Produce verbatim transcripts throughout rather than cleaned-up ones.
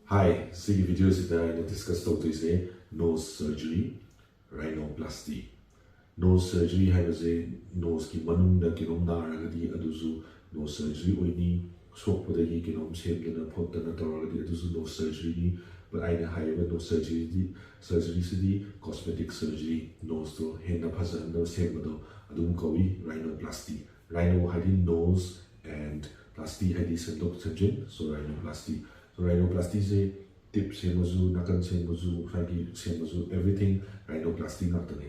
Hi, ꯁꯤꯒꯤ video ꯁꯤꯗ ꯑꯩꯅ discuss ꯇꯧꯗꯣꯏꯁꯦ nose surgery, rhinoplasty꯫ Nose surgery ꯍꯥꯏꯕꯁꯦ noseꯀꯤ ꯃꯅꯨꯡꯗ ꯀꯩꯅꯣꯝ ꯅꯥꯔꯒꯗꯤ ꯑꯗꯨꯁꯨ nose surgery ꯑꯣꯏꯅꯤ꯫ ꯁꯣꯛꯄꯗꯒꯤ ꯀꯩꯅꯣꯝ ꯁꯦꯝꯗꯅ ꯈꯣꯠꯇꯅ ꯇꯧꯔꯒꯗꯤ ꯑꯗꯨꯁꯨ nose surgeryꯅꯤ꯫ But ꯑꯩꯅ ꯍꯥꯏꯔꯤꯕ nose surgeryꯗꯤ, surgeryꯁꯤꯗꯤ cosmetic surgery, noseꯇꯣ ꯍꯦꯟꯅ ꯐꯖꯍꯟꯅꯕ ꯁꯦꯝꯕꯗꯣ ꯑꯗꯨꯝ ꯀꯧꯏ rhinoplasty꯫ Rhino ꯍꯥꯏꯗꯤ nose and plasty ꯍꯥꯏꯗꯤ ꯁꯦꯝꯗꯣꯛ ꯁꯦꯝꯖꯤꯟ, so rhinoplasty꯫ So rhinoplasty ꯁꯦ tip ꯁꯦꯝꯕꯁꯨ, ꯅꯥꯀꯟ ꯁꯦꯝꯕꯁꯨ, ꯁ꯭ꯋꯥꯏꯒꯤ ꯁꯦꯝꯕꯁꯨ, everything rhinoplasty ꯉꯥꯛꯇꯅꯤ꯫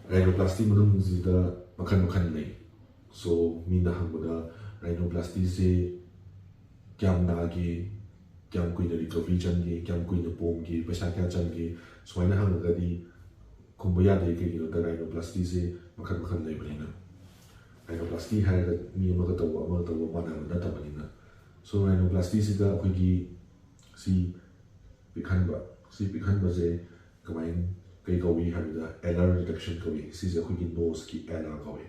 Rhinoplasty ꯃꯅꯨꯡꯁꯤꯗ ꯃꯈꯜ ꯃꯈꯜ ꯂꯩ꯫ So ꯃꯤꯅ ꯍꯪꯕꯗ rhinoplasty ꯁꯦ ꯀꯌꯥꯝ ꯅꯥꯒꯦ, ꯀꯌꯥꯝ ꯀꯨꯏꯅ recovery ꯆꯪꯒꯦ, ꯀꯌꯥꯝ ꯀꯨꯏꯅ ꯄꯣꯝꯒꯦ, ꯄꯩꯁꯥ ꯀꯌꯥ ꯆꯪꯒꯦ, ꯁꯨꯃꯥꯏꯅ ꯍꯪꯉꯒꯗꯤ ꯈꯨꯝꯕ ꯌꯥꯗꯦ꯫ ꯀꯩꯒꯤꯅꯣꯗ rhinoplasty ꯁꯦ ꯃꯈꯜ ꯃꯈꯜ ꯂꯩꯕꯅꯤꯅ꯫ Rhinoplasty ꯍꯥꯏꯔꯒ ꯃꯤ ꯑꯃꯒ ꯇꯧꯕ ꯑꯃꯒ ꯇꯧꯕ ꯃꯥꯟꯅꯕ ꯅꯠꯇꯕꯅꯤꯅ꯫ So rhinoplasty ꯁꯤꯗ ꯑꯩꯈꯣꯏꯒꯤ ꯁꯤ ꯄꯤꯛꯍꯟꯕ, ꯁꯤ ꯄꯤꯛꯍꯟꯕꯁꯦ ꯀꯃꯥꯏꯅ, ꯀꯩ ꯀꯧꯏ ꯍꯥꯏꯕꯗ alar reduction ꯀꯧꯏ꯫ ꯁꯤꯁꯦ ꯑꯩꯈꯣꯏꯒꯤ noseꯀꯤ alar ꯀꯧꯏ꯫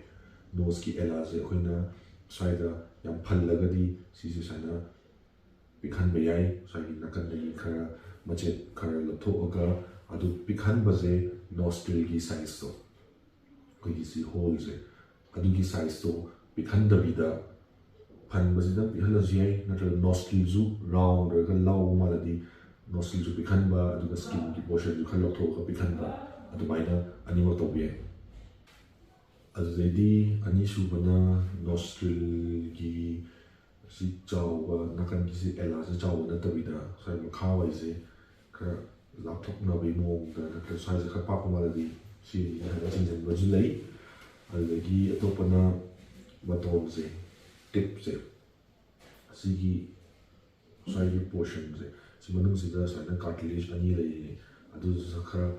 Noseꯀꯤ alarꯁꯦ ꯑꯩꯈꯣꯏꯅ ꯁ꯭ꯋꯥꯏꯗ ꯌꯥꯝ ꯐꯜꯂꯒꯗꯤ ꯁꯤꯁꯦ ꯁꯨꯃꯥꯏꯅ ꯄꯤꯛꯍꯟꯕ ꯌꯥꯏ꯫ ꯁ꯭ꯋꯥꯏꯒꯤ ꯅꯥꯀꯟꯗꯒꯤ ꯈꯔ ꯃꯆꯦꯠ ꯈꯔ ꯂꯧꯊꯣꯛꯑꯒ, ꯑꯗꯨ ꯄꯤꯛꯍꯟꯕꯁꯦ nostrilꯒꯤ sizeꯇꯣ, ꯑꯩꯈꯣꯏꯒꯤ ꯁꯤ holeꯁꯦ, ꯑꯗꯨꯒꯤ sizeꯇꯣ ꯄꯤꯛꯍꯟꯗꯕꯤꯗ, ꯐꯟꯕꯁꯤꯗꯪ ꯄꯤꯛꯍꯜꯂꯁꯨ ꯌꯥꯏ, ꯅꯠꯇ꯭ꯔꯒ nostrilꯁꯨ round ꯑꯣꯏꯔꯒ ꯂꯥꯎꯕ ꯃꯥꯜꯂꯗꯤ nostrilꯁꯨ ꯄꯤꯛꯍꯟꯕ, ꯑꯗꯨꯒ skinꯒꯤ portionꯁꯨ ꯈꯔ ꯂꯧꯊꯣꯛꯑꯒ ꯄꯤꯛꯍꯟꯕ, ꯑꯗꯨꯃꯥꯏꯅ ꯑꯅꯤꯃꯛ ꯇꯧꯕ ꯌꯥꯏ꯫ ꯑꯗꯨꯗꯩꯗꯤ ꯑꯅꯤꯁꯨꯕꯅ nostrilꯒꯤ ꯁꯤ ꯆꯥꯎꯕ, ꯅꯥꯀꯟꯒꯤꯁꯤ alarꯁꯦ ꯆꯥꯎꯕ ꯅꯠꯇꯕꯤꯗ ꯁ꯭ꯋꯥꯏ ꯃꯈꯥꯋꯥꯏꯁꯦ ꯈꯔ ꯂꯥꯞꯊꯣꯛꯅꯕꯒꯤ ꯃꯑꯣꯡꯗ ꯅꯠꯇ꯭ꯔꯒ ꯁ꯭ꯋꯥꯏꯁꯦ ꯈꯔ ꯄꯥꯛꯄ ꯃꯥꯜꯂꯗꯤ ꯁꯤ ꯍꯥꯏꯅ ꯆꯤꯡꯁꯤꯟꯕꯁꯨ ꯂꯩ꯫ ꯑꯗꯨꯗꯒꯤ ꯑꯇꯣꯞꯄꯅ ꯃꯇꯣꯟꯁꯦ, tipꯁꯦ, ꯑꯁꯤꯒꯤ ꯁ꯭ꯋꯥꯏꯒꯤ portionꯁꯦ, ꯁꯤ ꯃꯅꯨꯡꯁꯤꯗ ꯁꯨꯃꯥꯏꯅ cartilage ꯑꯅꯤ ꯂꯩꯔꯤꯅꯦ, ꯑꯗꯨꯁꯨ ꯈꯔ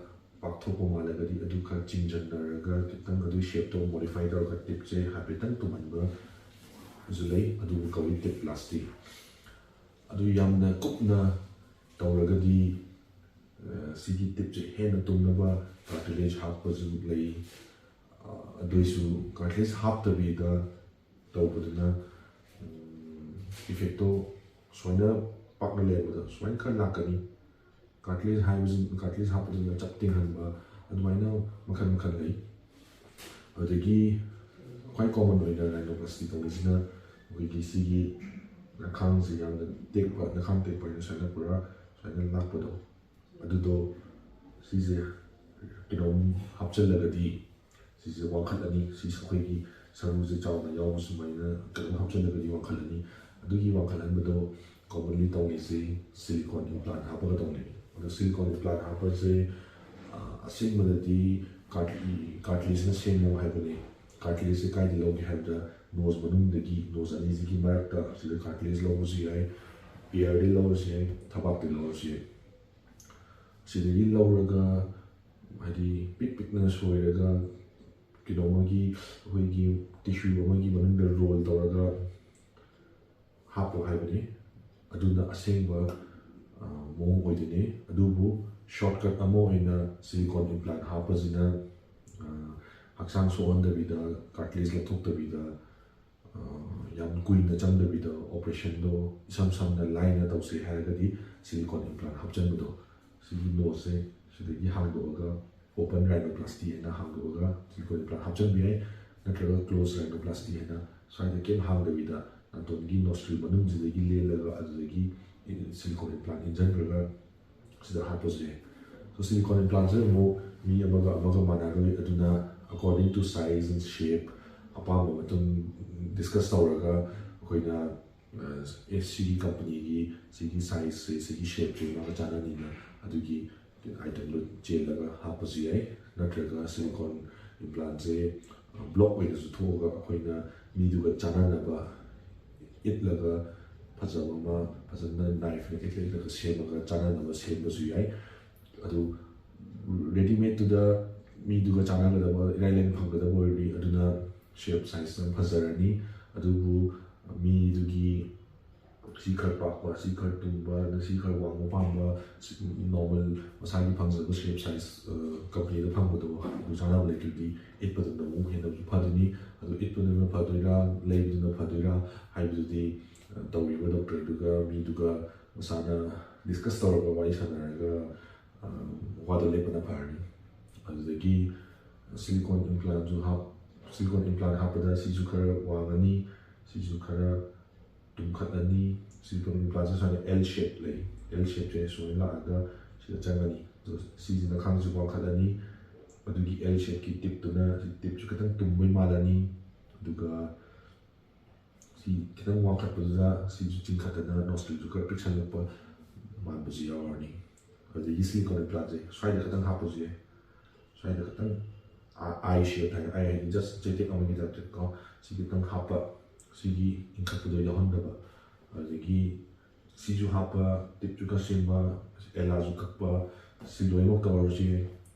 ꯄꯥꯛꯊꯣꯛꯄ ꯃꯥꯜꯂꯒꯗꯤ ꯑꯗꯨ ꯈꯔ ꯆꯤꯡꯁꯤꯟꯅꯔꯒ ꯈꯤꯇꯪ ꯑꯗꯨꯒꯤ shapeꯇꯣ modify ꯇꯧꯔꯒ tipꯁꯦ ꯍꯥꯏꯐꯦꯠꯇꯪ ꯇꯨꯝꯍꯟꯕꯁꯨ ꯂꯩ, ꯑꯗꯨꯕꯨ ꯀꯧꯏ tiplasty꯫ ꯑꯗꯨ ꯌꯥꯝꯅ ꯀꯨꯞꯅ ꯇꯧꯔꯒꯗꯤ, ꯑ, ꯁꯤꯒꯤ tipꯁꯦ ꯍꯦꯟꯅ ꯇꯨꯝꯅꯕ cartilage ꯍꯥꯞꯄꯁꯨ ꯂꯩ꯫ ꯑ, ꯑꯗꯨꯏꯁꯨ cartilage ꯍꯥꯞꯇꯕꯤꯗ ꯇꯧꯕꯗꯨꯅ, ꯎꯝ, effectꯇꯣ ꯁꯨꯃꯥꯏꯅ ꯄꯥꯛꯅ ꯂꯩꯔꯝꯕꯗꯣ ꯁꯨꯃꯥꯏꯅ ꯈꯔ ꯂꯥꯛꯀꯅꯤ꯫ ꯀꯥꯔꯇ꯭ꯂꯦꯖ ꯍꯥꯏꯕꯁꯤ, ꯀꯥꯔꯇ꯭ꯂꯦꯖ ꯍꯥꯞꯄꯗꯨꯅ ꯆꯞ ꯇꯤꯡꯍꯟꯕ, ꯑꯗꯨꯃꯥꯏꯅ ꯃꯈꯜ ꯃꯈꯜ ꯂꯩ꯫ ꯑꯗꯨꯗꯒꯤ ꯈ꯭ꯋꯥꯏ ꯀꯣꯃꯟ ꯑꯣꯏꯅ ꯔꯥꯏꯅꯣꯄ꯭ꯂꯥꯁꯇꯤ ꯇꯧꯔꯤꯁꯤꯅ ꯑꯩꯈꯣꯏꯒꯤ ꯁꯤꯒꯤ ꯅꯈꯥꯡꯁꯦ ꯌꯥꯝꯅ ꯇꯦꯛꯄ, ꯅꯈꯥꯡ ꯇꯦꯛꯄ ꯍꯥꯏꯅ ꯁꯨꯃꯥꯏꯅ ꯄꯨꯔꯥ ꯁꯨꯃꯥꯏꯅ ꯂꯥꯛꯄꯗꯣ, ꯑꯗꯨꯗꯣ ꯁꯤꯁꯦ ꯀꯩꯅꯣꯝ ꯍꯥꯞꯆꯤꯜꯂꯒꯗꯤ ꯁꯤꯁꯦ ꯋꯥꯡꯈꯠꯂꯅꯤ꯫ ꯁꯤꯁꯦ ꯑꯩꯈꯣꯏꯒꯤ ꯁꯔꯨꯁꯦ ꯆꯥꯎꯅ ꯌꯥꯎꯕ ꯁꯨꯃꯥꯏꯅ ꯀꯩꯅꯣꯝ ꯍꯥꯞꯆꯤꯜꯂꯒꯗꯤ ꯋꯥꯡꯈꯠꯂꯅꯤ꯫ ꯑꯗꯨꯒꯤ ꯋꯥꯡꯈꯠꯍꯟꯕꯗꯣ ꯀꯣꯃꯟꯂꯤ ꯇꯧꯅꯩꯁꯦ ꯁꯤꯂꯤꯀꯣꯟ ꯏꯝꯄ꯭ꯂꯥꯟ ꯍꯥꯞꯄꯒ ꯇꯧꯅꯩ꯫ ꯑꯗꯣ ꯁꯤꯂꯤꯀꯣꯟ ꯏꯝꯄ꯭ꯂꯥꯟ ꯍꯥꯞꯄꯁꯦ, ꯑ, ꯑꯁꯦꯡꯕꯗꯗꯤ ꯀꯥꯔꯇꯤ-, ꯀꯥꯔꯇꯤꯂꯦꯖꯅ ꯁꯦꯝꯃꯣ ꯍꯥꯏꯕꯅꯦ꯫ ꯀꯥꯔꯇꯤꯂꯦꯖꯁꯦ ꯀꯥꯏꯗ ꯂꯧꯒꯦ ꯍꯥꯏꯕꯗ ꯅꯣꯁ ꯃꯅꯨꯡꯗꯒꯤ, ꯅꯣꯁ ꯑꯅꯤꯁꯤꯒꯤ ꯃꯔꯛꯇ ꯁꯤꯗ ꯀꯥꯔꯇꯤꯂꯦꯖ ꯂꯧꯕꯁꯨ ꯌꯥꯏ, ꯏꯌꯔꯗꯒꯤ ꯂꯧꯔꯁꯨ ꯌꯥꯏ, ꯊꯕꯥꯛꯇꯒꯤ ꯂꯧꯔꯁꯨ ꯌꯥꯏ꯫ ꯁꯤꯗꯒꯤ ꯂꯧꯔꯒ ꯍꯥꯏꯗꯤ ꯄꯤꯛ ꯄꯤꯛꯅ ꯁꯣꯏꯔꯒ ꯀꯩꯅꯣ ꯑꯃꯒꯤ, ꯑꯩꯈꯣꯏꯒꯤ ꯇꯤꯁꯨ ꯑꯃꯒꯤ ꯃꯅꯨꯡꯗ ꯔꯣꯜ ꯇꯧꯔꯒ ꯍꯥꯞꯄꯣ ꯍꯥꯏꯕꯅꯤ꯫ ꯑꯗꯨꯅ ꯑꯁꯦꯡꯕ, ꯑ, ꯃꯑꯣꯡ ꯑꯣꯏꯗꯣꯏꯅꯤ꯫ ꯑꯗꯨꯕꯨ ꯁꯣꯔꯠꯀꯠ ꯑꯃ ꯑꯣꯏꯅ ꯁꯤꯂꯤꯀꯣꯟ ꯏꯝꯄ꯭ꯂꯥꯟ ꯍꯥꯞꯄꯁꯤꯅ, ꯑ, ꯍꯛꯆꯥꯡ ꯁꯣꯛꯍꯟꯗꯕꯤꯗ, ꯀꯥꯔꯇꯤꯂꯦꯖ ꯂꯧꯊꯣꯛꯇꯕꯤꯗ, ꯑ, ꯌꯥꯝ ꯀꯨꯏꯅ ꯆꯪꯗꯕꯤꯗ ꯑꯣꯄꯔꯦꯁꯟꯗꯣ ꯏꯁꯝ ꯁꯝꯅ ꯂꯥꯏꯅ ꯇꯧꯁꯦ ꯍꯥꯏꯔꯒꯗꯤ ꯁꯤꯂꯤꯀꯣꯟ ꯏꯝꯄ꯭ꯂꯥꯟ ꯍꯥꯞꯆꯟꯕꯗꯣ, ꯁꯤꯒꯤ ꯅꯣꯁꯁꯦ ꯁꯤꯗꯒꯤ ꯍꯥꯡꯗꯣꯛꯑꯒ, ꯑꯣꯄꯟ ꯔꯥꯏꯅꯣꯄ꯭ꯂꯥꯁꯇꯤ ꯍꯥꯏꯅ ꯍꯥꯡꯗꯣꯛꯑꯒ ꯁꯤꯂꯤꯀꯣꯟ ꯏꯝꯄ꯭ꯂꯥꯟ ꯍꯥꯞꯆꯟꯕ ꯌꯥꯏ, ꯅꯠꯇ꯭ꯔꯒ ꯀ꯭ꯂꯣꯖ ꯔꯥꯏꯅꯣꯄ꯭ꯂꯥꯁꯇꯤ ꯍꯥꯏꯅ ꯁ꯭ꯋꯥꯏꯗ ꯀꯩꯝ ꯍꯥꯡꯗꯕꯤꯗ ꯅꯥꯇꯣꯟꯒꯤ ꯅꯣꯁꯇ꯭ꯔꯤꯜ ꯃꯅꯨꯡꯁꯤꯗꯒꯤ ꯂꯦꯜꯂꯒ ꯑꯗꯨꯗꯒꯤ ꯁꯤꯂꯤꯀꯣꯟ ꯏꯝꯄ꯭ꯂꯥꯟ ꯏꯟꯖꯟꯈ꯭ꯔꯒ ꯁꯤꯗ ꯍꯥꯞꯄꯁꯨ ꯌꯥꯏ꯫ So ꯁꯤꯂꯤꯀꯣꯟ ꯏꯝꯄ꯭ꯂꯥꯟꯁꯦ ꯑꯃꯨꯛ ꯃꯤ ꯑꯃꯒ ꯑꯃꯒ ꯃꯥꯟꯅꯔꯣꯏ, ꯑꯗꯨꯅ according to size and shape ꯑꯄꯥꯝꯕ ꯃꯇꯨꯡ ꯗꯤꯁꯀꯁ ꯇꯧꯔꯒ ꯑꯩꯈꯣꯏꯅ, ꯑ, ꯑꯦ, ꯁꯤꯒꯤ ꯀꯝꯄꯅꯤꯒꯤ ꯁꯤꯒꯤ ꯁꯥꯏꯖꯁꯦ, ꯁꯤꯒꯤ ꯁꯦꯞꯁꯦ ꯃꯥꯒ ꯆꯥꯟꯅꯅꯤꯅ ꯑꯗꯨꯒꯤ ꯑꯥꯏꯇꯦꯝꯗꯣ ꯆꯦꯜꯂꯒ ꯍꯥꯞꯄꯁꯨ ꯌꯥꯏ, ꯅꯠꯇ꯭ꯔꯒ ꯁꯤꯂꯤꯀꯣꯟ ꯏꯝꯄ꯭ꯂꯥꯟꯁꯦ ꯕ꯭ꯂꯣꯛ ꯑꯣꯏꯅꯁꯨ ꯊꯣꯛꯑꯒ ꯑꯩꯈꯣꯏꯅ ꯃꯤꯗꯨꯒ ꯆꯥꯟꯅꯅꯕ ꯏꯠꯂꯒ ꯐꯖꯕ ꯑꯃ, ꯐꯖꯅ ꯅꯥꯏꯐꯅ ꯏꯠꯂ ꯏꯠꯂꯒ ꯁꯦꯝꯃꯒ ꯆꯥꯟꯅꯅꯕ ꯁꯦꯝꯕꯁꯨ ꯌꯥꯏ꯫ ꯑꯗꯨ ꯔꯦꯗꯤꯃꯦꯗꯇꯨꯗ ꯃꯤꯗꯨꯒ ꯆꯥꯟꯅꯒꯗꯕ ꯏꯔꯥꯏ ꯂꯥꯏꯅ ꯐꯪꯒꯗꯕ ꯑꯣꯏꯔꯗꯤ ꯑꯗꯨꯅ ꯁꯦꯞ ꯁꯥꯏꯖꯇ ꯐꯖꯔꯅꯤ꯫ ꯑꯗꯨꯕꯨ ꯃꯤꯗꯨꯒꯤ ꯁꯤ ꯈꯔ ꯄꯥꯛꯄ, ꯁꯤ ꯈꯔ ꯇꯨꯝꯕ, ꯁꯤ ꯈꯔ ꯋꯥꯡꯕ ꯄꯥꯝꯕ, ꯁꯤ ꯅꯣꯔꯃꯦꯜ ꯃꯁꯥꯒꯤ ꯐꯪꯖꯕ ꯁꯦꯞ ꯁꯥꯏꯖ, ꯑ, ꯀꯝꯄꯅꯤꯗ ꯐꯪꯕꯗꯣ ꯑꯗꯨ ꯆꯥꯅꯕ ꯂꯩꯇ꯭ꯔꯗꯤ ꯏꯠꯄꯗꯨꯅ ꯑꯃꯨꯛ ꯍꯦꯟꯅꯁꯨ ꯐꯗꯣꯏꯅꯤ꯫ ꯑꯗꯨ ꯏꯠꯄꯗꯨꯅ ꯐꯗꯣꯏꯔꯥ, ꯂꯩꯕꯗꯨꯅ ꯐꯗꯣꯏꯔꯥ ꯍꯥꯏꯕꯗꯨꯗꯤ, ꯑ, ꯇꯧꯔꯤꯕ ꯗꯣꯛꯇꯔꯗꯨꯒ ꯃꯤꯗꯨꯒ ꯃꯁꯥꯅ ꯗꯤꯁꯀꯁ ꯇꯧꯔꯒ, ꯋꯥꯔꯤ ꯁꯥꯟꯅꯔꯒ, ꯑ, ꯋꯥꯗꯣ ꯂꯦꯞꯄꯅ ꯐꯔꯅꯤ꯫ ꯑꯗꯨꯗꯒꯤ ꯁꯤꯂꯤꯀꯣꯟ ꯏꯝꯄ꯭ꯂꯥꯟꯁꯨ ꯍꯥꯞ ꯁꯤꯂꯤꯀꯣꯟ ꯏꯝꯄ꯭ꯂꯥꯟ ꯍꯥꯞꯄꯗ ꯁꯤꯁꯨ ꯈꯔ ꯋꯥꯡꯉꯅꯤ, ꯁꯤꯁꯨ ꯈꯔ ꯇꯨꯝꯈꯠꯂꯅꯤ꯫ ꯁꯤꯂꯤꯀꯣꯟ ꯏꯝꯄ꯭ꯂꯥꯟꯁꯦ ꯁꯨꯃꯥꯏꯅ L shape ꯂꯩ꯫ L shapeꯁꯦ ꯁꯨꯃꯥꯏꯅ ꯂꯥꯛꯑꯒ ꯁꯤꯗ ꯆꯪꯉꯅꯤ꯫ ꯑꯗꯣ ꯁꯤꯁꯤꯅ ꯈꯥꯡꯁꯤ ꯋꯥꯡꯈꯠꯂꯅꯤ꯫ ꯑꯗꯨꯒꯤ L shapeꯀꯤ ꯇꯤꯞꯇꯨꯅ, ꯇꯤꯞꯁꯨ ꯈꯤꯇꯪ ꯇꯨꯝꯕꯩ ꯃꯥꯜꯂꯅꯤ꯫ ꯑꯗꯨꯒ ꯁꯤ ꯈꯤꯇꯪ ꯋꯥꯡꯈꯠꯄꯗꯨꯗ ꯁꯤꯁꯨ ꯆꯤꯡꯈꯠꯇꯅ ꯅꯣꯁꯇ꯭ꯔꯤꯜꯁꯨ ꯈꯔ ꯄꯤꯛꯁꯜꯂꯛꯄ ꯃꯥꯟꯕꯁꯨ ꯌꯥꯎꯔꯅꯤ꯫ ꯑꯗꯒꯤ ꯁꯤꯂꯤꯀꯣꯟ ꯏꯝꯄ꯭ꯂꯥꯟꯁꯦ ꯁ꯭ꯋꯥꯏꯗ ꯈꯤꯇꯪ ꯍꯥꯞꯄꯁꯨ ꯌꯥꯏ꯫ ꯁ꯭ꯋꯥꯏꯗ ꯈꯤꯇꯪ ꯑꯥꯏ ꯁꯦꯞ ꯍꯥꯏꯅ, ꯑꯥꯏ ꯍꯥꯏꯗꯤ ꯖꯁ ꯆꯩꯇꯦꯛ ꯑꯃꯒꯤ ꯇꯥꯏꯞꯇꯀꯣ, ꯁꯤ ꯈꯤꯇꯪ ꯍꯥꯞꯄ, ꯁꯤꯒꯤ ꯏꯟꯈꯠꯄꯗꯣ ꯌꯥꯎꯍꯟꯗꯕ꯫ ꯑꯗꯒꯤ ꯁꯤꯁꯨ ꯍꯥꯞꯄ, ꯇꯤꯞꯁꯨ ꯈꯔ ꯁꯦꯝꯕ, ꯑꯦꯂꯥꯁꯨ ꯀꯛꯄ, ꯁꯤ ꯂꯣꯏꯅꯃꯛ ꯇꯧꯔꯁꯨ ꯌꯥꯏ꯫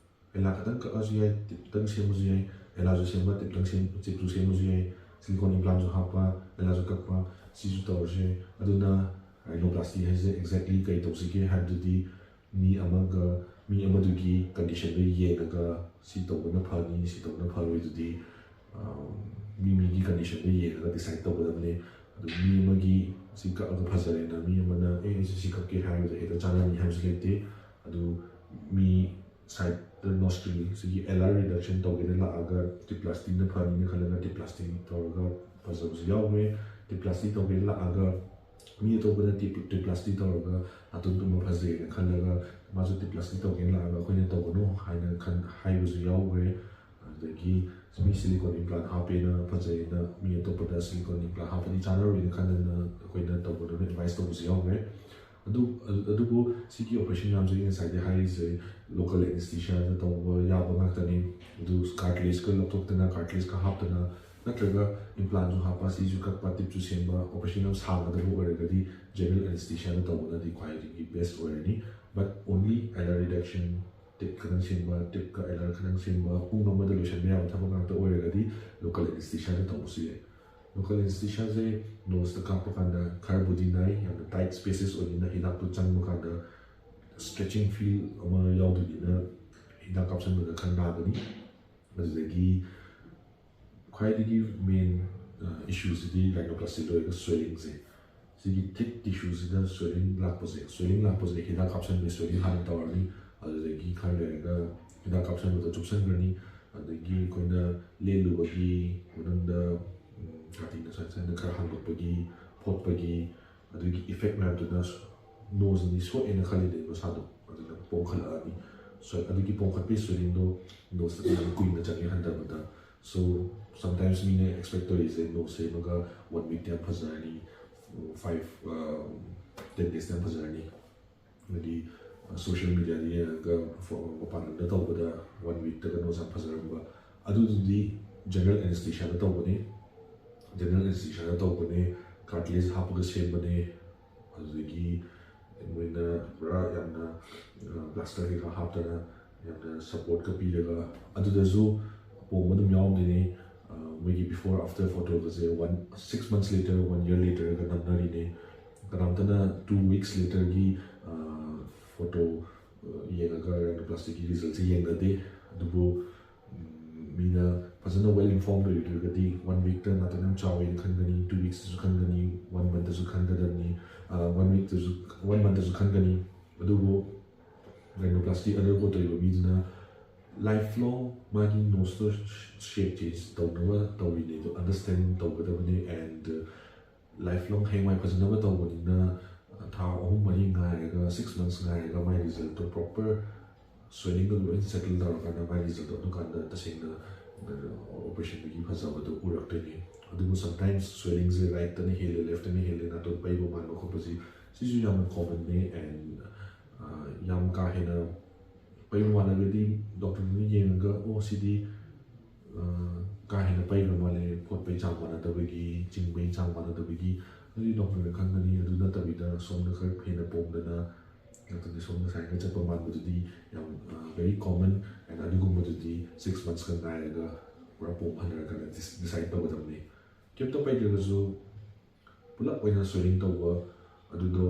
ꯑꯦꯂꯥ ꯈꯛꯇꯪ ꯀꯛꯑꯁꯨ ꯌꯥꯏ, ꯇꯤꯞꯇꯪ ꯁꯦꯝꯕꯁꯨ ꯌꯥꯏ, ꯑꯦꯂꯥꯁꯨ ꯁꯦꯝꯕ, ꯇꯤꯞꯇꯪ ꯁꯦꯝ ꯇꯤꯞꯁꯨ ꯁꯦꯝꯕꯁꯨ ꯌꯥꯏ, ꯁꯤꯂꯤꯀꯣꯟ ꯏꯝꯄ꯭ꯂꯥꯟꯁꯨ ꯍꯥꯞꯄ, ꯑꯦꯂꯥꯁꯨ ꯀꯛꯄ, ꯁꯤꯁꯨ ꯇꯧꯔꯁꯨ ꯌꯥꯏ꯫ ꯑꯗꯨꯅ ꯔꯥꯏꯅꯣꯄ꯭ꯂꯥꯁꯇꯤ ꯍꯥꯏꯁꯦ ꯑꯦꯛꯖꯦꯛꯂꯤ ꯀꯩ ꯇꯧꯁꯤꯒꯦ ꯍꯥꯏꯕꯗꯨꯗꯤ ꯃꯤ ꯑꯃꯒ, ꯃꯤ ꯑꯃꯗꯨꯒꯤ ꯀꯟꯗꯤꯁꯟꯗꯨ ꯌꯦꯡꯉꯒ ꯁꯤ ꯇꯧꯕꯅ ꯐꯅꯤ, ꯁꯤ ꯇꯧꯕꯅ ꯐꯔꯣꯏꯗꯨꯗꯤ, ꯑ, ꯃꯤ ꯃꯤꯒꯤ ꯀꯟꯗꯤꯁꯟꯗꯨ ꯌꯦꯡꯉꯒ ꯗꯤꯁꯥꯏꯠ ꯇꯧꯒꯗꯕꯅꯤ꯫ ꯑꯗꯨ ꯃꯤ ꯑꯃꯒꯤ ꯁꯤ ꯀꯛꯑꯒ ꯐꯖꯔꯦꯅ ꯃꯤ ꯑꯃꯅ "ꯑꯦ, ꯑꯩꯁꯦ ꯁꯤ ꯀꯛꯀꯦ" ꯍꯥꯏꯕꯗ ꯍꯦꯛꯇ ꯆꯥꯅꯅꯤ ꯍꯥꯏꯕꯁꯨ ꯂꯩꯇꯦ꯫ ꯑꯗꯨ ꯃꯤ ꯁꯥꯏꯠꯇ ꯅꯣꯁꯇ꯭ꯔꯤꯜ ꯁꯤꯒꯤ ꯑꯦꯂꯥ ꯔꯤꯗꯛꯁꯟ ꯇꯧꯒꯦꯅ ꯂꯥꯛꯑꯒ ꯇꯤꯞꯄ꯭ꯂꯥꯁꯇꯤꯅ ꯐꯅꯤꯅ ꯈꯜꯂꯒ ꯇꯤꯞꯄ꯭ꯂꯥꯁꯇꯤ ꯇꯧꯔꯒ ꯐꯖꯕꯁꯨ ꯌꯥꯎꯈ꯭ꯔꯦ꯫ ꯇꯤꯞꯄ꯭ꯂꯥꯁꯇꯤ ꯇꯧꯒꯦꯅ ꯂꯥꯛꯑꯒ ꯃꯤ ꯑꯇꯣꯞꯄꯅ ꯇꯤꯞ-, ꯇꯤꯞꯄ꯭ꯂꯥꯁꯇꯤ ꯇꯧꯔꯒ ꯅꯥꯇꯣꯟ ꯇꯨꯝꯕ ꯐꯖꯩꯅ ꯈꯜꯂꯒ ꯃꯥꯁꯨ ꯇꯤꯞꯄ꯭ꯂꯥꯁꯇꯤ ꯇꯧꯒꯦꯅ ꯂꯥꯛꯑꯒ ꯑꯩꯈꯣꯏꯅ ꯇꯧꯒꯅꯨ ꯍꯥꯏꯅ ꯈꯟ-, ꯍꯥꯏꯕꯁꯨ ꯌꯥꯎꯈ꯭ꯔꯦ꯫ ꯑꯗꯒꯤ ꯃꯤ ꯁꯤꯂꯤꯀꯣꯟ ꯏꯝꯄ꯭ꯂꯥꯟ ꯍꯥꯞꯄꯦꯅ ꯐꯖꯩꯅ ꯃꯤ ꯑꯇꯣꯞꯄꯗ ꯁꯤꯂꯤꯀꯣꯟ ꯏꯝꯄ꯭ꯂꯥꯟ ꯍꯥꯞꯄꯗꯤ ꯆꯥꯟꯅꯔꯣꯏꯅ ꯈꯟꯗꯅ ꯑꯩꯈꯣꯏꯅ ꯇꯧꯒꯅꯨꯅ ꯑꯦꯗꯚꯥꯏꯁ ꯇꯧꯕꯁꯨ ꯌꯥꯎꯈ꯭ꯔꯦ꯫ ꯑꯗꯨ, ꯑꯗꯨꯕꯨ ꯁꯤꯒꯤ ꯑꯣꯄꯔꯦꯁꯟ ꯃꯌꯥꯝꯁꯦ ꯑꯩ ꯉꯁꯥꯏꯗꯩ ꯍꯥꯏꯔꯤꯁꯦ ꯂꯣꯀꯦꯜ ꯑꯦꯅꯦꯁꯊꯤꯁꯤꯌꯥꯗ ꯇꯧꯕ ꯌꯥꯕ ꯉꯥꯛꯇꯅꯤ꯫ ꯑꯗꯨ ꯀꯥꯔꯇ꯭ꯔꯤꯖꯀ ꯂꯧꯊꯣꯛꯇꯅ, ꯀꯥꯔꯇ꯭ꯔꯤꯖꯀ ꯍꯥꯞꯇꯅ, ꯅꯠꯇ꯭ꯔꯒ ꯏꯝꯄ꯭ꯂꯥꯟꯁꯨ ꯍꯥꯞꯄ, ꯁꯤꯁꯨ ꯀꯛꯄ, ꯇꯤꯞꯁꯨ ꯁꯦꯝꯕ, ꯑꯣꯄꯔꯦꯁꯟ ꯌꯥꯝ ꯁꯥꯡꯒꯗꯕ ꯑꯣꯏꯔꯒꯗꯤ ꯖꯦꯅꯔꯦꯜ ꯑꯦꯅꯦꯁꯊꯤꯁꯤꯌꯥꯗ ꯇꯧꯕꯅꯗꯤ ꯈ꯭ꯋꯥꯏꯗꯒꯤ ꯕꯦꯁ ꯑꯣꯏꯔꯅꯤ꯫ But only ꯑꯦꯂꯥ ꯔꯤꯗꯛꯁꯟ, ꯇꯤꯞ ꯈꯇꯪ ꯁꯦꯝꯕ, ꯇꯤꯞꯀ ꯑꯦꯂꯥ ꯈꯇꯪ ꯁꯦꯝꯕ, ꯄꯨꯡ ꯑꯃꯗ ꯂꯣꯏꯁꯤꯟꯕ ꯌꯥꯕ ꯊꯕꯛ ꯉꯥꯛꯇ ꯑꯣꯏꯔꯒꯗꯤ ꯂꯣꯀꯦꯜ ꯑꯦꯅꯦꯁꯊꯤꯁꯤꯌꯥꯗ ꯇꯧꯕꯁꯨ ꯌꯥꯏ꯫ ꯂꯣꯀꯦꯜ ꯑꯦꯅꯦꯁꯊꯤꯁꯤꯌꯥꯁꯦ ꯅꯣꯁꯇ ꯀꯥꯞꯄ ꯀꯥꯟꯗ ꯈꯔꯕꯨꯗꯤ ꯅꯥꯏ, ꯌꯥꯝꯅ ꯇꯥꯏꯠ ꯁ꯭ꯄꯦꯁꯦꯁ ꯑꯣꯏꯕꯅꯤꯅ ꯍꯤꯗꯥꯛꯇꯨ ꯆꯪꯕ ꯀꯥꯟꯗ ꯁ꯭ꯇ꯭ꯔꯦꯆꯤꯡ ꯐꯤꯜ ꯑꯃ ꯌꯥꯎꯗꯣꯏꯅꯤꯅ ꯍꯤꯗꯥꯛ ꯀꯥꯞꯁꯟꯕꯗ ꯈꯔ ꯅꯥꯒꯅꯤ꯫ ꯑꯗꯨꯗꯒꯤ ꯈ꯭ꯋꯥꯏꯗꯒꯤ ꯃꯦꯟ ꯏꯁꯨꯁꯤꯗꯤ ꯔꯥꯏꯅꯣꯄ꯭ꯂꯥꯁꯇꯤ ꯂꯣꯏꯔꯒ ꯁ꯭ꯋꯦꯂꯤꯡꯁꯦ꯫ ꯁꯤꯒꯤ ꯊꯤꯛ ꯇꯤꯁꯨꯁꯤꯗ ꯁ꯭ꯋꯦꯂꯤꯡ ꯂꯥꯛꯄꯁꯦ, ꯁ꯭ꯋꯦꯂꯤꯡ ꯂꯥꯛꯄꯁꯦ ꯍꯤꯗꯥꯛ ꯀꯥꯞꯁꯟꯕ, ꯁ꯭ꯋꯦꯂꯤꯡ ꯍꯥꯟꯅ ꯇꯧꯔꯅꯤ, ꯑꯗꯨꯗꯒꯤ ꯈꯔ ꯂꯩꯔꯒ ꯍꯤꯗꯥꯛ ꯀꯥꯞꯁꯟꯕꯗ ꯆꯨꯞꯁꯟꯈ꯭ꯔꯅꯤ, ꯑꯗꯒꯤ ꯑꯩꯈꯣꯏꯅ ꯂꯦꯜꯂꯨꯕꯒꯤ ꯃꯅꯨꯡꯗ ꯀꯥꯇꯤꯅ ꯁꯥꯏꯅ ꯁꯥꯏꯅ ꯈꯔ ꯍꯥꯡꯗꯣꯛꯄꯒꯤ, ꯐꯣꯠꯄꯒꯤ, ꯑꯗꯨꯒꯤ ꯏꯐꯦꯛ ꯃꯌꯥꯝꯗꯨꯅ ꯅꯣꯁꯤꯗꯤ ꯁꯣꯛꯑꯦꯅ ꯈꯜꯂꯤꯅꯦ ꯃꯁꯥꯗꯣ, ꯑꯗꯨꯅ ꯄꯣꯝꯈꯠꯂꯛꯑꯅꯤ꯫ ꯁꯣ ꯑꯗꯨꯒꯤ ꯄꯣꯝꯈꯠꯄꯒꯤ ꯁ꯭ꯋꯦꯂꯤꯡꯗꯣ ꯅꯣꯁꯇꯗꯤ ꯌꯥꯝ ꯀꯨꯏꯅ ꯆꯪꯉꯦ ꯍꯟꯊꯕꯗ꯫ ꯁꯣ ꯁꯝꯇꯥꯏꯝꯁ ꯃꯤꯅ ꯑꯦꯛꯁꯄꯦꯛ ꯇꯧꯔꯤꯁꯦ ꯅꯣꯁ ꯁꯦꯝꯃꯒ ꯋꯥꯟ ꯋꯤꯛꯇ ꯌꯥꯝ ꯐꯖꯔꯅꯤ, ꯐꯥꯏꯚ ꯇꯦꯟ ꯗꯦꯖꯇ ꯌꯥꯝ ꯐꯖꯔꯅꯤ꯫ ꯍꯥꯏꯗꯤ ꯁꯣꯁꯤꯌꯦꯜ ꯃꯤꯗꯤꯌꯥꯗ ꯌꯦꯡꯉꯒ ꯃꯄꯥꯟ ꯂꯝꯗ ꯇꯧꯕꯗ ꯋꯥꯟ ꯋꯤꯛꯇꯒ ꯅꯣꯁ ꯌꯥꯝ ꯐꯖꯔꯝꯕ, ꯑꯗꯨꯗꯨꯗꯤ ꯖꯦꯅꯔꯦꯜ ꯑꯦꯅꯦꯁꯊꯦꯁꯤꯌꯥꯗ ꯇꯧꯕꯅꯤ꯫ ꯖꯦꯅꯔꯦꯜ ꯑꯦꯅꯦꯁꯊꯦꯁꯤꯌꯥꯗ ꯇꯧꯕꯅꯦ, ꯀꯥꯔꯇ꯭ꯂꯦꯖ ꯍꯥꯞꯄꯒ ꯁꯦꯝꯕꯅꯦ꯫ ꯑꯗꯨꯗꯒꯤ ꯃꯣꯏꯅ ꯄꯨꯔꯥ ꯌꯥꯝꯅ ꯄ꯭ꯂꯥꯁꯇꯔ ꯀꯩꯀꯥ ꯍꯥꯞꯇꯅ ꯌꯥꯝꯅ ꯁꯞꯄꯣꯔꯠꯀ ꯄꯤꯔꯒ, ꯑꯗꯨꯗꯁꯨ ꯄꯣꯝꯕ ꯑꯗꯨꯝ ꯌꯥꯎꯔꯝꯗꯣꯏꯅꯦ꯫ ꯃꯣꯏꯒꯤ ꯕꯤꯐꯣꯔ ꯑꯥꯐꯇꯔ ꯐꯣꯇꯣꯒꯁꯦ one six months later, one year ꯂꯦꯇꯔꯒ ꯅꯝꯅꯔꯤꯅꯦ꯫ ꯀꯅꯥꯝꯇꯅ ꯇꯨ ꯋꯤꯛꯁ ꯂꯦꯇꯔꯒꯤ ꯐꯣꯇꯣ ꯌꯦꯡꯉꯒ ꯔꯥꯏꯅꯣꯄ꯭ꯂꯥꯁꯇꯤꯛꯀꯤ ꯔꯤꯖꯜꯁꯦ ꯌꯦꯡꯅꯗꯦ꯫ ꯑꯗꯨꯕꯨ ꯃꯤꯅ ꯐꯖꯅ ꯋꯦꯜ ꯏꯟꯐꯣꯔꯝ ꯑꯣꯏꯔꯒꯗꯤ ꯋꯥꯟ ꯋꯤꯛꯇ ꯅꯥꯇꯣꯟ ꯌꯥꯝ ꯆꯥꯎꯋꯦꯅ ꯈꯟꯒꯅꯤ, ꯇꯨ ꯋꯤꯛꯁꯇꯁꯨ ꯈꯟꯒꯅꯤ, ꯋꯥꯟ ꯃꯟꯊꯇꯁꯨ ꯈꯟꯒꯗꯕꯅꯤ꯫ ꯋꯥꯟ ꯋꯤꯛꯇꯁꯨ, ꯋꯥꯟ ꯃꯟꯊꯇꯁꯨ ꯈꯟꯒꯅꯤ꯫ ꯑꯗꯨꯕꯨ ꯔꯥꯏꯅꯣꯄ꯭ꯂꯥꯁꯇꯤꯛ ꯑꯟꯗꯔꯒꯣ ꯇꯧꯔꯤꯕ ꯃꯤꯗꯨꯅ ꯂꯥꯏꯐ ꯂꯣꯡ ꯃꯥꯒꯤ ꯅꯣꯁꯇꯣ ꯁꯦꯞ ꯆꯦꯟꯖ ꯇꯧꯅꯕ ꯇꯧꯔꯤꯅꯦ, ꯑꯗꯣ ꯑꯟꯗꯔꯁꯇꯦꯟ ꯇꯧꯒꯗꯕꯅꯤ꯫ ꯑꯦꯟ ꯂꯥꯏꯐ ꯂꯣꯡ ꯍꯌꯦꯡꯋꯥꯏ ꯐꯖꯅꯕ ꯇꯧꯕꯅꯤꯅ, ꯊꯥ ꯑꯍꯨꯝ ꯃꯔꯤ ꯉꯥꯏꯔꯒ, ꯁꯤꯛꯁ ꯃꯟꯊꯁ ꯉꯥꯏꯔꯒ ꯃꯥꯏ ꯔꯤꯖꯜꯇꯣ ꯄ꯭ꯔꯣꯄꯔ ꯁ꯭ꯋꯦꯂꯤꯡꯗꯣ ꯂꯣꯏ ꯁꯦꯇꯜ ꯇꯧꯔꯀꯥꯟꯗ ꯃꯥꯏ ꯔꯤꯖꯜꯇꯣ ꯑꯗꯨꯀꯥꯟꯗ ꯇꯁꯦꯡꯅ ꯑꯣꯄꯔꯦꯁꯟꯗꯒꯤ ꯐꯖꯕꯗꯣ ꯎꯔꯛꯇꯣꯏꯅꯦ꯫ ꯑꯗꯨꯕꯨ ꯁꯝꯇꯥꯏꯝꯁ ꯁ꯭ꯋꯦꯂꯤꯡꯁꯦ ꯔꯥꯏꯠꯇꯅ ꯍꯦꯜꯂꯦ, ꯂꯦꯐꯇꯅ ꯍꯦꯜꯂꯦ, ꯅꯥꯇꯣꯟ ꯄꯩꯕ ꯃꯥꯟꯕ ꯈꯣꯠꯄꯁꯤ, ꯁꯤꯁꯨ ꯌꯥꯝꯅ ꯀꯣꯃꯟꯅꯦ꯫ ꯑꯦꯟ ꯌꯥꯝ ꯀꯥ ꯍꯦꯟꯅ ꯄꯩꯕ ꯃꯥꯜꯂꯒꯗꯤ ꯗꯣꯛꯇꯔꯗꯨꯅ ꯌꯦꯡꯉꯒ, "ꯑꯣ, ꯁꯤꯗꯤ ꯀꯥ ꯍꯦꯟꯅ ꯄꯩꯈ꯭ꯔ ꯃꯥꯜꯂꯦ, ꯐꯣꯠꯄꯩ ꯆꯥꯡ ꯃꯥꯟꯅꯗꯕꯒꯤ, ꯆꯤꯡꯕꯩ ꯆꯥꯡ ꯃꯥꯟꯅꯗꯕꯒꯤ", ꯑꯗꯨꯗꯤ ꯗꯣꯛꯇꯔꯅ ꯈꯪꯒꯅꯤ꯫ ꯑꯗꯨ ꯅꯠꯇꯕꯤꯗ ꯁꯣꯝꯗ ꯈꯔ ꯍꯦꯟꯅ ꯄꯣꯝꯗꯅ ꯅꯠꯇ꯭ꯔꯗꯤ ꯁꯣꯝꯗ ꯁꯥꯏꯅ ꯆꯠꯄ ꯃꯥꯟꯕꯗꯨꯗꯤ ꯌꯥꯝ ꯚꯦꯔꯤ ꯀꯣꯃꯟ꯫ ꯑꯦꯟ ꯑꯗꯨꯒꯨꯝꯕꯗꯨꯗꯤ ꯁꯤꯛꯁ ꯃꯟꯊꯁꯀ ꯉꯥꯏꯔꯒ ꯄꯨꯔꯥ ꯄꯣꯝ ꯍꯟꯊꯔꯀꯥꯟꯗ ꯗꯤꯁꯥꯏꯠ ꯇꯧꯒꯗꯕꯅꯤ꯫ ꯀꯩꯝꯇ ꯄꯩꯗ꯭ꯔꯒꯁꯨ ꯄꯨꯂꯞ ꯑꯣꯏꯅ ꯁ꯭ꯋꯦꯂꯤꯡ ꯇꯧꯕ ꯑꯗꯨꯗꯣ,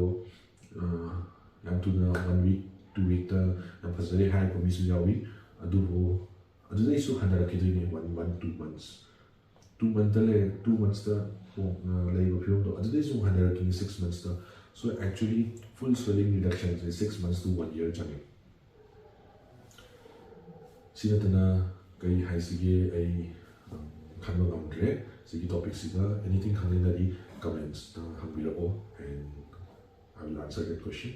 ꯌꯥꯝ ꯊꯨꯅ ꯋꯥꯟ ꯋꯤꯛ, ꯇꯨ ꯋꯤꯛꯇ ꯌꯥꯝ ꯐꯖꯔꯦ ꯍꯥꯏꯔꯛꯄ ꯃꯤꯁꯨ ꯌꯥꯎꯏ꯫ ꯑꯗꯨꯕꯨ ꯑꯗꯨꯗꯩꯁꯨ ꯍꯟꯊꯔꯛꯈꯤꯗꯣꯏꯅꯦ, one month, two months. Two ꯃꯟꯊꯇ ꯂꯩꯔꯦ, ꯇꯨ ꯃꯟꯊꯁꯇ ꯂꯩꯕ ꯐꯤꯕꯝꯗꯣ ꯑꯗꯨꯗꯩꯁꯨ ꯑꯃꯨꯛ ꯍꯟꯊꯔꯛꯈꯤꯅꯤ six months ꯇ. So actually full swelling reduction say six months to one year ꯆꯪꯉꯤ. ꯁꯤ ꯅꯠꯇꯅ ꯀꯩ ꯍꯥꯏꯁꯤꯒꯦ, ꯑꯩ ꯎꯝ, ꯈꯟꯕ ꯉꯝꯗ꯭ꯔꯦ ꯁꯤꯒꯤ topic ꯁꯤꯗ. Anything ꯈꯪꯅꯤꯡꯉꯗꯤ comments ꯇ ꯍꯪꯕꯤꯔꯛꯑꯣ, and I will answer that question.